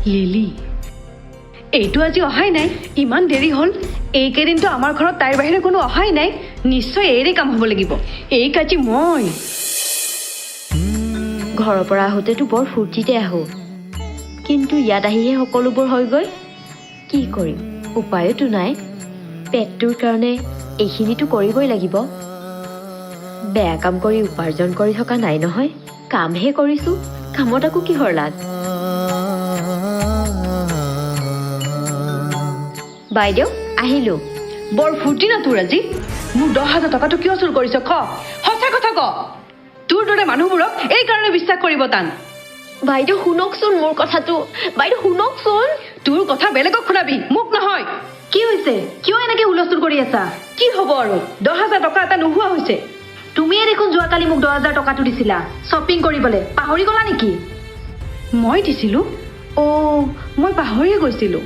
Lily, এইটো আজি অহাই নাই, ইমান দেৰি হ'ল। এইকেইদিনতো আমাৰ ঘৰত তাইৰ বাহিৰে কোনো অহাই নাই। নিশ্চয় এইৰে কাম হ'ব লাগিব। এই কাজি মই ঘৰৰ পৰা আহোঁতেতো বৰ ফূৰ্তিতে আহোঁ, কিন্তু ইয়াত আহিহে সকলোবোৰ হয়গৈ। কি কৰিম, উপায়োতো নাই। পেটটোৰ কাৰণে এইখিনিতো কৰিবই লাগিব। বেয়া কাম কৰি উপাৰ্জন কৰি থকা নাই নহয়, কামহে কৰিছোঁ। কামত আকৌ কিহৰ লাজ? বাইদেউ, আহিলোঁ। বৰ ফূৰ্তি না তোৰ আজি? মোৰ 10,000 টকাটো কিয় চুৰ কৰিছ ক, সঁচা কথা ক। তোৰ দৰে মানুহবোৰক এই কাৰণে বিশ্বাস কৰিব টান। বাইদেউ, শুনকচোন মোৰ কথাটো। বাইদেউ, শুনকচোন। তোৰ কথা বেলেগক শুনাবি, মোক নহয়। কি হৈছে? কিয় এনেকে হুলস্থুল কৰি আছা? কি হ'ব আৰু, 10,000 টকা এটা নোহোৱা হৈছে। তুমিয়ে দেখোন যোৱাকালি মোক 10,000 টকাটো দিছিলা শ্বপিং কৰিবলৈ, পাহৰি গ'লা নেকি? মই দিছিলো? অ', মই পাহৰিয়ে গৈছিলো।